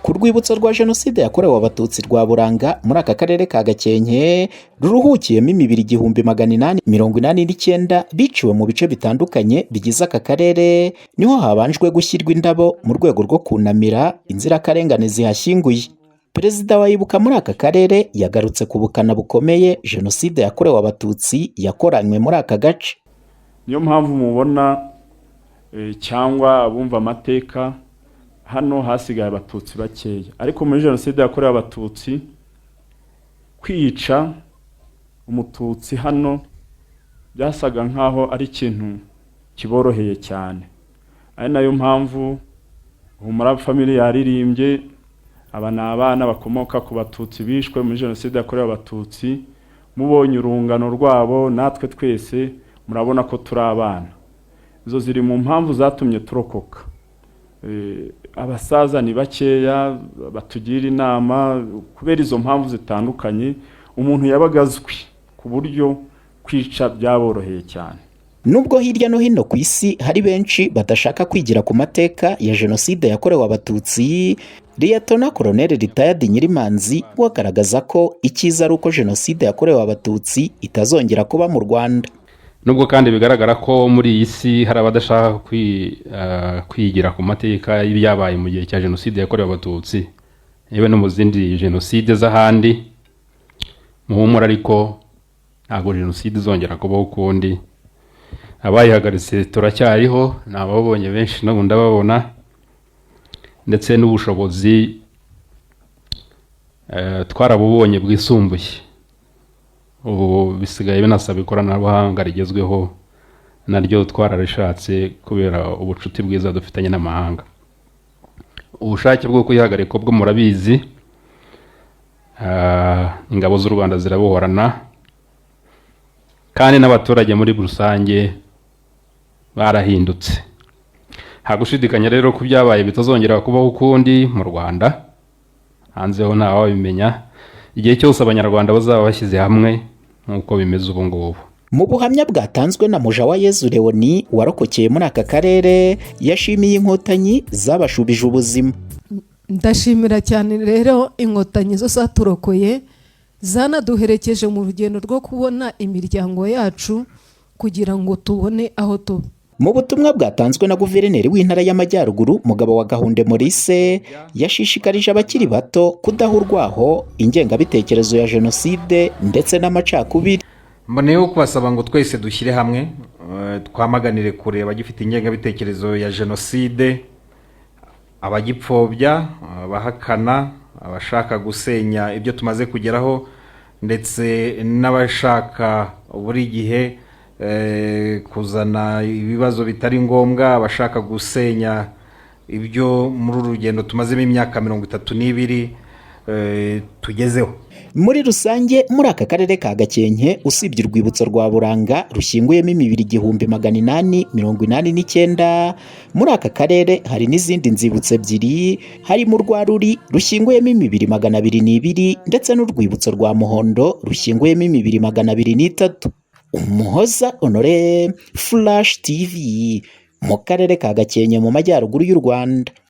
Ku rwibutso rwa Jenoside yakorewe Abatutsi rwa Buranga muri aka karere ka Gakenke, ruruhukiyemo imibiri 1889 biciwe mu bice bitandukanye bigize aka karere, niho habanjwe gushyirwa indabo mu rwego rwo kunamira inzirakarengane zihashyinguye. Perezida wa Ibuka muri aka karere yagarutse ku bukana bukomeye Jenoside yakorewe Abatutsi yakoranywe muri aka gace. Niyo mpamvu mubona cyangwa abumva amateka, hano hasigaye Abatutsi bakeya, ariko muri Jenoside yakorewe Abatutsi kwica Umututsi hano byasaga nkaho ari ikintu kiboroheye cyane, ari nayo mpamvu Humura Family yaririmbye. Aba ni abana bakomoka ku Batutsi bishwe muri Jenoside yakorewe Abatutsi. Mubonye urungano rwabo, natwe twese murabona ko turi abana. Izo ziri mu mpamvu zatumye turokoka. Abasaza ni bakeya batugira inama. Kubera izo mpamvu zitandukanye, umuntu yabaga azwi ku buryo kwica byaboroheye cyane. Nubwo hirya no hino ku isi hari benshi badashaka kwigira ku mateka ya Jenoside yakorewe Abatutsi, Liyetona Koloneli Retired Nyirimanzi we agaragaza ko icyiza ari uko Jenoside yakorewe Abatutsi itazongera kuba mu Rwanda. Nubwo kandi bigaragara ko muri iyi si hari abadashaka kwigira ku mateka y'ibyabaye mu gihe cya Jenoside yakorewe Abatutsi, yewe no mu zindi jenoside z'ahandi, muhumura, ariko ntabwo jenoside izongera kubaho ukundi. Abayihagaritse turacyariho, ni ababonye benshi n'ubu ndababona, ndetse n'ubushobozi twarabubonye bwisumbuye. Ubu bisigaye binasaba ikoranabuhanga rigezweho, naryo twararishatse kubera ubucuti bwiza dufitanye n'amahanga. Ubushake bwo kuyihagarika bwo murabizi. Ingabo z'u Rwanda zirabuhorana, kandi n'abaturage muri rusange barahindutse. Nta gushidikanya rero ko ibyabaye bitazongera kubaho ukundi mu Rwanda. Hanze ho ntawabimenya, igihe cyose Abanyarwanda bazaba bashyize hamwe nk'uko bimeze ubu ngubu. Mu buhamya bwatanzwe na Mujawayezu Leonie warokokeye muri aka karere, yashimiye Inkotanyi zabashubije ubuzima. Ndashimira cyane rero Inkotanyi zo zaturokoye, zanaduherekeje mu rugendo rwo kubona imiryango yacu kugira ngo tubone aho tuba. Mu butumwa bwatanzwe na Guverineri w'Intara y'Amajyaruguru, Mugabo wa Gahunde Maurice, yashishikarije abakiri bato kudahurwaho ingengabitekerezo ya jenoside ndetse n'amacakubiri. Mboneyeho kubasaba ngo twese dushyire hamwe, twamaganire kure abagifite ingengabitekerezo ya jenoside, abagipfobya, abahakana, abashaka gusenya ibyo tumaze kugeraho, ndetse n'abashaka buri gihe kuzana ibibazo bitari ngombwa, abashaka gusenya ibyo muri uru rugendo tumazemo imyaka 32 tugezeho. Muri rusange, muri aka karere ka Gakenke, usibye urwibutso rwa Buranga rushyinguyemo imibiri 1889, muri aka karere hari n'izindi nzibutso ebyiri, harimo urwa Ruri rushyinguyemo imibiri 202, ndetse n'urwibutso rwa Muhondo rushyinguyemo imibiri 203. Umuhoza Honore, Flash TV, mu karere ka Gakenke mu majyaruguru y'u Rwanda.